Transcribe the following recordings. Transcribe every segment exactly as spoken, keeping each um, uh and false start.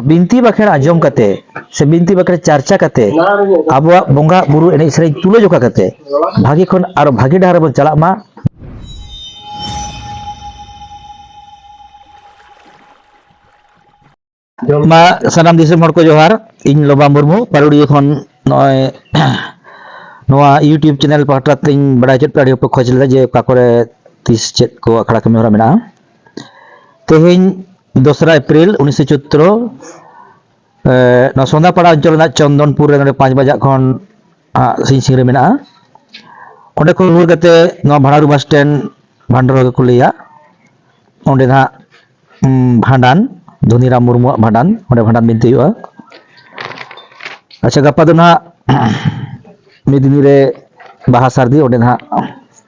ᱵᱤᱱᱛᱤ ᱵᱟᱠᱷᱮᱬ ᱟᱸᱡᱚᱢ ᱠᱟᱛᱮ ᱥᱮ ᱵᱤᱱᱛᱤ ᱵᱟᱠᱷᱮᱬ ᱪᱟᱨᱪᱟ ᱠᱟᱛᱮ ᱟᱵᱚᱣᱟᱜ ᱵᱚᱸᱜᱟ ᱵᱩᱨᱩ ᱮᱱᱮᱡ ᱥᱮᱨᱮᱧ ᱛᱩᱞᱟᱹᱡᱚᱠᱷᱟ ᱠᱟᱛᱮ ᱵᱷᱟᱹᱜᱤ ᱠᱷᱚᱱ ᱟᱨᱚ ᱵᱷᱟᱹᱜᱤ ᱰᱟᱦᱟᱨ ᱨᱮᱵᱚᱱ ᱪᱟᱞᱟᱜ ᱢᱟ᱾ ᱢᱟ ᱥᱟᱱᱟᱢ ᱫᱤᱥᱚᱢ ᱦᱚᱲ ᱠᱚ ᱡᱚᱦᱟᱨ᱾ ᱤᱧ ᱞᱚᱵᱟ ᱢᱩᱨᱢᱩ, ᱯᱟᱨᱩᱰᱤᱭᱟᱹ ᱠᱷᱚᱱ ᱱᱚᱜᱼᱚᱭ ᱱᱚᱣᱟ YouTube ᱪᱮᱱᱮᱞ ᱯᱟᱦᱴᱟ ᱛᱮᱧ ᱵᱟᱲᱟᱭ ᱦᱚᱪᱚᱭᱮᱫ ᱯᱮᱭᱟ, ᱟᱹᱰᱤ ᱦᱚᱲ ᱠᱚ ᱠᱷᱚᱡᱽ ᱞᱮᱫᱟ ᱡᱮ ᱚᱠᱟ ᱠᱚᱨᱮ ᱛᱤᱥ ᱪᱮᱫ ᱠᱚ ᱟᱠᱷᱲᱟ ᱠᱟᱹᱢᱤ ᱦᱚᱨᱟ ᱢᱮᱱᱟᱜᱼᱟ᱾ ᱛᱮᱦᱮᱧ ᱫᱚᱥᱨᱟ ᱮᱯᱨᱤᱞ ᱩᱱᱤᱥᱮ ᱪᱳᱫᱽᱫᱳ, ᱮ, ᱱᱚᱣᱟ ᱥᱚᱸᱫᱟᱯᱟᱲᱟ ᱚᱧᱪᱚᱞ ᱨᱮᱱᱟᱜ ᱪᱚᱱᱫᱚᱱᱯᱩᱨ ᱨᱮ ᱱᱚᱰᱮ ᱯᱟᱸᱪ ᱵᱟᱡᱟᱜ ᱠᱷᱚᱱ ᱦᱟᱸᱜ ᱥᱤᱧ ᱥᱤᱸᱜᱟᱹᱲ ᱢᱮᱱᱟᱜᱼᱟ᱾ ᱚᱸᱰᱮ ᱠᱷᱚᱱ ᱨᱩᱣᱟᱹᱲ ᱠᱟᱛᱮ ᱱᱚᱣᱟ ᱵᱷᱟᱲᱟᱨᱩ ᱵᱟᱥ ᱥᱴᱮᱱᱰ, ᱵᱷᱟᱱᱰᱟᱨ ᱠᱚ ᱞᱟᱹᱭᱟ, ᱚᱸᱰᱮ ᱱᱟᱦᱟᱜ, ᱩᱢ, ᱵᱷᱟᱸᱰᱟᱱ, ᱫᱷᱚᱱᱤᱨᱟᱢ ᱢᱩᱨᱢᱩᱣᱟᱜ ᱵᱷᱟᱸᱰᱟᱱ, ᱚᱸᱰᱮ ᱵᱷᱟᱸᱰᱟᱱ ᱵᱤᱱᱛᱤ ᱦᱩᱭᱩᱜᱼᱟ᱾ ᱟᱪᱪᱷᱟ, ᱜᱟᱯᱟ ᱫᱚ ᱱᱟᱦᱟᱜ ᱢᱤᱫ ᱫᱤᱱ ᱨᱮ ᱵᱟᱦᱟ ᱥᱟᱹᱨᱫᱤ, ᱚᱸᱰᱮ ᱱᱟᱦᱟᱜ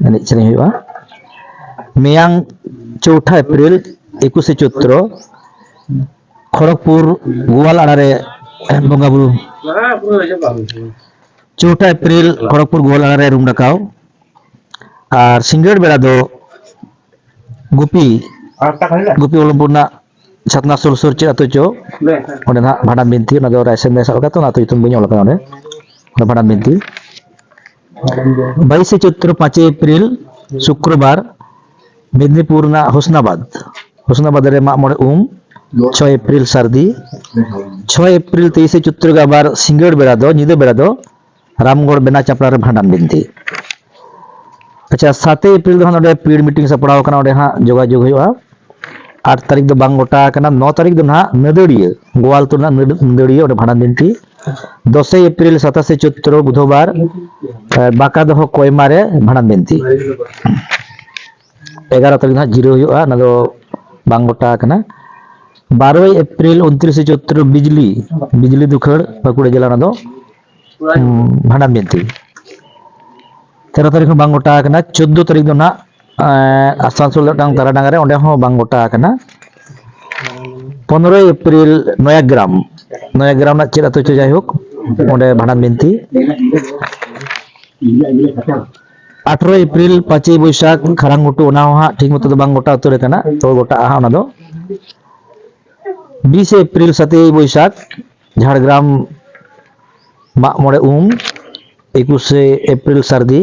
ᱮᱱᱮᱡ ᱥᱮᱨᱮᱧ ᱦᱩᱭᱩᱜᱼᱟ᱾ ᱢᱮᱭᱟᱝ ᱪᱳᱣᱴᱷᱟ ᱮᱯᱨᱤᱞ, ᱮᱠᱩᱥᱮ ᱪᱳᱭᱛᱨᱚ, ᱠᱷᱚᱲᱚᱜᱽᱯᱩᱨ ᱜᱳᱣᱟᱞ ᱟᱲᱟ ᱨᱮ ᱵᱚᱸᱜᱟ ᱵᱩᱨᱩ᱾ ᱪᱳᱣᱴᱷᱟ ᱮᱯᱨᱤᱞ, ᱠᱷᱚᱲᱚᱜᱽᱯᱩᱨ ᱜᱳᱣᱟᱞ ᱟᱲᱟ ᱨᱮ ᱨᱩᱢ ᱰᱟᱠᱟᱣ᱾ ᱟᱨ ᱥᱤᱸᱜᱟᱹᱲ ᱵᱮᱲᱟ ᱫᱚ ᱜᱩᱯᱤ, ᱜᱩᱯᱤ ᱚᱞᱚᱢᱯᱩᱨ ᱨᱮᱱᱟᱜ ᱪᱷᱟᱛᱱᱟ ᱥᱩᱨ ᱥᱩᱨ ᱪᱮᱫ ᱟᱹᱛᱩ ᱪᱚ, ᱚᱸᱰᱮ ᱱᱟᱦᱟᱜ ᱵᱷᱟᱸᱰᱟᱱ ᱵᱤᱱᱛᱤ, ᱚᱱᱟ ᱫᱚ ᱨᱟᱭᱥᱮᱱ ᱵᱟᱭ ᱥᱟᱵ ᱟᱠᱟᱫ ᱛᱚ, ᱚᱱᱟ ᱟᱹᱛᱩ ᱧᱩᱛᱩᱢ ᱵᱟᱹᱧ ᱚᱞ ᱟᱠᱟᱫᱟ ᱚᱸᱰᱮ, ᱚᱸᱰᱮ ᱵᱷᱟᱸᱰᱟᱱ ᱵᱤᱱᱛᱤ᱾ ᱵᱟᱭᱤᱥᱮ ᱪᱳᱭᱛᱨᱚ, ᱯᱟᱸᱪᱮᱭ ᱮᱯᱨᱤᱞ, ᱥᱩᱠᱨᱚᱵᱟᱨ, ᱢᱮᱫᱽᱱᱤᱯᱩᱨ ᱨᱮᱱᱟᱜ ᱦᱩᱥᱱᱟᱵᱟᱫᱽ, ᱦᱩᱥᱱᱟᱵᱟᱫᱽ ᱨᱮ ᱢᱟᱜ ᱢᱚᱬᱮ ᱩᱢ᱾ ᱪᱷᱚᱭ ᱮᱯᱨᱤᱞ ᱥᱟᱹᱨᱫᱤ, ᱪᱷᱚᱭ ᱮᱯᱨᱤᱞ, ᱛᱮᱭᱤᱥᱮ ᱪᱳᱭᱛᱨᱚ ᱜᱮ ᱟᱵᱟᱨ ᱥᱤᱸᱜᱟᱹᱲ ᱵᱮᱲᱟ ᱫᱚ, ᱧᱤᱫᱟᱹ ᱵᱮᱲᱟ ᱫᱚ ᱨᱟᱢᱜᱚᱲ ᱵᱮᱱᱟ ᱪᱟᱯᱲᱟ ᱨᱮ ᱵᱷᱟᱸᱰᱟᱱ ᱵᱤᱱᱛᱤ᱾ ᱟᱪᱪᱷᱟ, ᱥᱟᱛᱮᱭ ᱮᱯᱨᱤᱞ ᱫᱚ ᱦᱟᱸᱜ ᱱᱚᱰᱮ ᱯᱤᱲ ᱢᱤᱴᱤᱝ ᱥᱟᱯᱲᱟᱣ ᱟᱠᱟᱱᱟ, ᱚᱸᱰᱮ ᱦᱟᱸᱜ ᱡᱳᱜᱟᱡᱳᱜᱽ ᱦᱩᱭᱩᱜᱼᱟ᱾ ᱟᱴ ᱛᱟᱹᱨᱤᱠᱷ ᱫᱚ ᱵᱟᱝ ᱜᱚᱴᱟ ᱟᱠᱟᱱᱟ, ᱱᱚ ᱛᱟᱹᱨᱤᱠᱷ ᱫᱚ ᱱᱟᱦᱟᱜ ᱱᱟᱹᱫᱟᱹᱲᱤᱭᱟᱹ, ᱜᱳᱣᱟᱞᱛᱳᱲ ᱨᱮᱱᱟᱜ ᱱᱟᱹᱫ-, ᱱᱟᱹᱫᱟᱹᱲᱤᱭᱟᱹ, ᱚᱸᱰᱮ ᱵᱷᱟᱸᱰᱟᱱ ᱵᱤᱱᱛᱤ᱾ ᱫᱚᱥᱮᱭ ᱮᱯᱨᱤᱞ, ᱥᱟᱛᱟᱥᱮ ᱪᱳᱭᱛᱨᱚ, ᱵᱩᱫᱷᱚᱵᱟᱨ, ᱮ, ᱵᱟᱸᱠᱟ ᱫᱚᱦᱚ ᱠᱚᱭᱢᱟ ᱨᱮ ᱵᱷᱟᱸᱰᱟᱱ ᱵᱤᱱᱛᱤ᱾ ᱮᱜᱟᱨᱚ ᱛᱟᱹᱨᱤᱠᱷ ᱫᱚ ᱦᱟᱸᱜ ᱡᱤᱨᱟᱹᱣ ᱦᱩᱭᱩᱜᱼᱟ, ᱚᱱᱟ ᱫᱚ ᱵᱟᱝ ᱜᱚᱴᱟ ᱟᱠᱟᱱᱟ᱾ ᱵᱟᱨᱚᱭ ᱮᱯᱨᱤᱞ, ᱩᱱᱛᱨᱤᱥᱮ ᱪᱳᱭᱛᱨᱚ, ᱵᱤᱡᱽᱞᱤ, ᱵᱤᱡᱽᱞᱤ ᱫᱩᱠᱷᱟᱹᱲ, ᱵᱟᱸᱠᱩᱲᱟ ᱡᱮᱞᱟ, ᱚᱱᱟ ᱫᱚ, ᱩᱸ, ᱵᱷᱟᱸᱰᱟᱱ ᱵᱤᱱᱛᱤ᱾ ᱛᱮᱨᱚ ᱛᱟᱹᱨᱤᱠᱷ ᱦᱚᱸ ᱵᱟᱝ ᱜᱚᱴᱟ ᱟᱠᱟᱱᱟ᱾ ᱪᱳᱫᱽᱫᱳ ᱛᱟᱹᱨᱤᱠᱷ ᱫᱚ ᱱᱟᱜ, ᱮᱸ, ᱟᱥᱟᱱᱥᱳᱞ ᱨᱮ ᱢᱤᱫᱴᱟᱝ ᱛᱟᱨᱟᱰᱟᱝᱜᱟ ᱨᱮ, ᱚᱸᱰᱮ ᱦᱚᱸ ᱵᱟᱝ ᱜᱚᱴᱟ ᱟᱠᱟᱱᱟ᱾ ᱯᱚᱱᱨᱚᱭ ᱮᱯᱨᱤᱞ ᱱᱚᱭᱟᱜᱨᱟᱢ, ᱱᱚᱭᱟᱜᱨᱟᱢ ᱨᱮᱱᱟᱜ ᱪᱮᱫ ᱟᱹᱛᱩ ᱪᱚ, ᱡᱟᱭᱦᱳᱠ, ᱚᱸᱰᱮ ᱵᱷᱟᱸᱰᱟᱱ ᱵᱤᱱᱛᱤ᱾ ᱟᱴᱷᱨᱚᱭ ᱮᱯᱨᱤᱞ, ᱯᱟᱸᱪᱮᱭ ᱵᱳᱭᱥᱟᱠᱷ, ᱠᱷᱟᱨᱟᱝ ᱜᱷᱩᱴᱩ, ᱚᱱᱟ ᱦᱚᱸ ᱦᱟᱸᱜ ᱴᱷᱤᱠ ᱢᱚᱛᱚ ᱫᱚ ᱵᱟᱝ ᱜᱚᱴᱟ ᱩᱛᱟᱹᱨ ᱟᱠᱟᱱᱟ, ᱛᱚ ᱜᱚᱴᱟᱜᱼᱟ ᱦᱟᱸᱜ ᱚᱱᱟ ᱫᱚ᱾ ᱵᱤᱥᱮ ᱮᱯᱨᱤᱞ ᱥᱟᱛᱮᱭ ᱵᱳᱭᱥᱟᱠᱷ ᱡᱷᱟᱲᱜᱨᱟᱢ ᱢᱟᱜ ᱢᱚᱬᱮ ᱩᱢ, ᱮᱠᱩᱥᱮ ᱮᱯᱨᱤᱞ ᱥᱟᱹᱨᱫᱤ,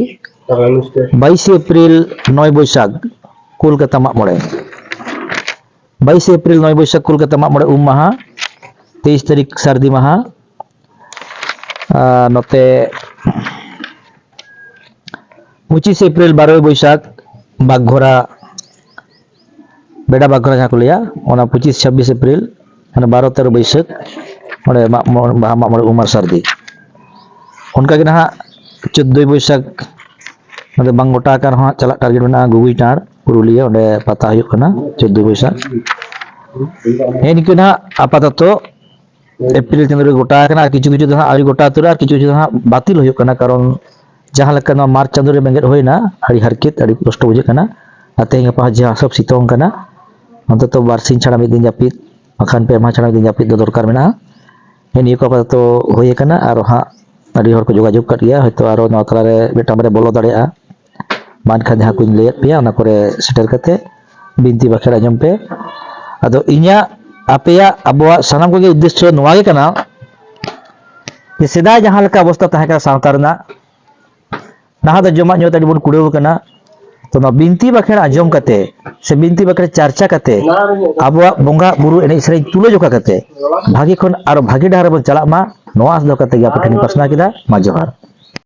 ᱵᱟᱭᱤᱥᱮ ᱮᱯᱨᱤᱞ ᱱᱚᱭ ᱵᱳᱭᱥᱟᱠᱷ ᱠᱳᱞᱠᱟᱛᱟ ᱢᱟᱜ ᱢᱚᱬᱮ, ᱵᱟᱭᱤᱥᱮ ᱮᱯᱨᱤᱞ ᱱᱚᱭ ᱵᱳᱭᱥᱟᱠᱷ ᱠᱳᱞᱠᱟᱛᱟ ᱢᱟᱜ ᱢᱚᱬᱮ ᱩᱢ ᱢᱟᱦᱟ, ᱛᱮᱭᱤᱥ ᱛᱟᱹᱨᱤᱠᱷ ᱥᱟᱹᱨᱫᱤ ᱢᱟᱦᱟ᱾ ᱟᱨ ᱱᱚᱛᱮ ᱯᱚᱸᱪᱤᱥ ᱮᱯᱨᱤᱞ ᱵᱟᱨᱚᱭ ᱵᱳᱭᱥᱟᱠᱷ ᱵᱟᱜᱷᱚᱨᱟ, ᱵᱮᱰᱟ ᱵᱟᱜᱷᱚᱨᱟ ᱡᱟᱦᱟᱸ ᱠᱚ ᱞᱟᱹᱭᱟ, ᱚᱱᱟ ᱯᱚᱸᱪᱤᱥ ᱪᱷᱟᱵᱵᱤᱥ ᱮᱯᱨᱤᱞ, ᱢᱟᱱᱮ ᱵᱟᱨᱚ ᱛᱮᱨᱚ ᱵᱟᱹᱭᱥᱟᱹᱠᱷ ᱚᱸᱰᱮ ᱢᱟᱜ ᱢᱚᱬᱮ, ᱵᱟᱦᱟ ᱢᱟᱜ ᱢᱚᱬᱮ ᱩᱢ ᱟᱨ ᱥᱟᱹᱨᱫᱤ᱾ ᱚᱱᱠᱟ ᱜᱮ ᱱᱟᱦᱟᱜ ᱪᱳᱫᱽᱫᱳᱭ ᱵᱳᱭᱥᱟᱠᱷ, ᱚᱱᱟ ᱫᱚ ᱵᱟᱝ ᱜᱚᱴᱟ ᱟᱠᱟᱱ ᱨᱮᱦᱚᱸ ᱪᱟᱞᱟᱜ ᱴᱟᱨᱜᱮᱴ ᱢᱮᱱᱟᱜᱼᱟ ᱜᱩᱜᱩᱭ ᱴᱟᱲ ᱯᱩᱨᱩᱞᱤᱭᱟᱹ, ᱚᱸᱰᱮ ᱯᱟᱛᱟ ᱦᱩᱭᱩᱜ ᱠᱟᱱᱟ ᱪᱳᱫᱽᱫᱳᱭ ᱵᱳᱭᱥᱟᱠᱷ᱾ ᱦᱮᱸ, ᱱᱤᱝᱠᱟᱹ ᱱᱟᱦᱟᱜ ᱟᱯᱟᱛᱚᱛᱚ ᱮᱯᱨᱤᱞ ᱪᱟᱸᱫᱳ ᱨᱮ ᱜᱚᱴᱟ ᱟᱠᱟᱱᱟ, ᱟᱨ ᱠᱤᱪᱷᱩ ᱠᱤᱪᱷᱩ ᱫᱚ ᱦᱟᱸᱜ ᱟᱹᱣᱨᱤ ᱜᱚᱴᱟ ᱩᱛᱟᱹᱨᱚᱜᱼᱟ, ᱟᱨ ᱠᱤᱪᱷᱩ ᱠᱤᱪᱷᱩ ᱫᱚ ᱦᱟᱸᱜ ᱵᱟᱹᱛᱤᱞ ᱦᱩᱭᱩᱜ ᱠᱟᱱᱟ᱾ ᱠᱟᱨᱚᱱ ᱡᱟᱦᱟᱸ ᱞᱮᱠᱟ ᱱᱚᱣᱟ ᱢᱟᱨᱪ ᱪᱟᱸᱫᱳ ᱨᱮ ᱵᱮᱸᱜᱮᱫ ᱦᱩᱭᱱᱟ, ᱟᱹᱰᱤ ᱦᱟᱨᱠᱮᱛ, ᱟᱹᱰᱤ ᱠᱚᱥᱴᱚ ᱵᱩᱡᱷᱟᱹᱜ ᱠᱟᱱᱟ᱾ ᱟᱨ ᱛᱮᱦᱮᱧ ᱜᱟᱯᱟ ᱡᱟᱦᱟᱸ ᱦᱤᱥᱟᱹᱵ ᱥᱤᱛᱩᱝ ᱠᱟᱱᱟ, ᱚᱱᱛᱚᱛᱚ ᱵᱟᱨ ᱥᱤᱧ ᱪᱷᱟᱲᱟ ᱢᱤᱫ ᱫᱤᱱ ᱡᱟᱹᱯᱤᱫ, ᱵᱟᱠᱷᱟᱱ ᱯᱮ ᱢᱟᱦᱟ ᱪᱷᱟᱲᱟ ᱢᱤᱫ ᱫᱤᱱ ᱡᱟᱹᱯᱤᱫ ᱫᱚ ᱫᱚᱨᱠᱟᱨ ᱢᱮᱱᱟᱜᱼᱟ᱾ ᱦᱮᱸ, ᱱᱤᱭᱟᱹ ᱠᱚ ᱟᱯᱟᱛᱚᱛᱚ ᱦᱩᱭ ᱟᱠᱟᱱᱟ, ᱟᱨᱚ ᱦᱟᱸᱜ ᱟᱹᱰᱤ ᱦᱚᱲ ᱠᱚ ᱡᱳᱜᱟᱡᱳᱜᱽ ᱠᱟᱫ ᱜᱮᱭᱟ, ᱦᱚᱭᱛᱳ ᱟᱨᱚ ᱱᱚᱣᱟ ᱛᱟᱞᱟᱨᱮ ᱢᱤᱫᱴᱟᱝ ᱵᱟᱨᱭᱟ ᱵᱚᱞᱚ ᱫᱟᱲᱮᱭᱟᱜᱼᱟ᱾ ᱢᱟ ᱮᱱᱠᱷᱟᱱ ᱡᱟᱦᱟᱸ ᱠᱚᱧ ᱞᱟᱹᱭᱟᱫ ᱯᱮᱭᱟ, ᱚᱱᱟ ᱠᱚᱨᱮ ᱥᱮᱴᱮᱨ ᱠᱟᱛᱮ ᱵᱤᱱᱛᱤ ᱵᱟᱠᱷᱮᱲ ᱟᱸᱡᱚᱢ ᱯᱮ᱾ ᱟᱫᱚ ᱤᱧᱟᱹᱜ, ᱟᱯᱮᱭᱟᱜ, ᱟᱵᱚᱣᱟᱜ ᱥᱟᱱᱟᱢ ᱠᱚᱜᱮ ᱩᱫᱽᱫᱮᱥᱥᱚ ᱱᱚᱣᱟ ᱜᱮ ᱠᱟᱱᱟ ᱡᱮ ᱥᱮᱫᱟᱭ ᱡᱟᱦᱟᱸ ᱞᱮᱠᱟ ᱚᱵᱚᱥᱛᱟ ᱛᱟᱦᱮᱸ ᱠᱟᱱᱟ ᱥᱟᱶᱛᱟ ᱨᱮᱱᱟᱜ, ᱱᱟᱦᱟᱜ ᱫᱚ ᱡᱚᱢᱟᱜ ᱧᱩᱣᱟᱜ ᱛᱮ ᱟᱹᱰᱤ ᱵᱚᱱ ᱠᱩᱲᱟᱹᱣ ᱟᱠᱟᱱᱟ᱾ ᱛᱚ, ᱱᱚᱣᱟ ᱵᱤᱱᱛᱤ ᱵᱟᱠᱷᱮᱲ ᱟᱸᱡᱚᱢ ᱠᱟᱛᱮ ᱥᱮ ᱵᱤᱱᱛᱤ ᱵᱟᱠᱷᱮᱲ ᱪᱟᱨᱪᱟ ᱠᱟᱛᱮ ᱟᱵᱚᱣᱟᱜ ᱵᱚᱸᱜᱟ ᱵᱩᱨᱩ ᱮᱱᱮᱡ ᱥᱮᱨᱮᱧ ᱛᱩᱞᱟᱹᱡᱚᱠᱷᱟ ᱠᱟᱛᱮ ᱵᱷᱟᱹᱜᱤ ᱠᱷᱚᱱ ᱟᱨᱚ ᱵᱷᱟᱹᱜᱤ ᱰᱟᱦᱟᱨ ᱨᱮᱵᱚᱱ ᱪᱟᱞᱟᱜ ᱢᱟ, ᱱᱚᱣᱟ ᱟᱸᱥ ᱫᱚᱦᱚ ᱠᱟᱛᱮ ᱜᱮ ᱟᱯᱮ ᱴᱷᱮᱱᱤᱧ ᱯᱟᱥᱱᱟᱣ ᱠᱮᱫᱟ᱾ ᱢᱟ ᱡᱚᱦᱟᱨ᱾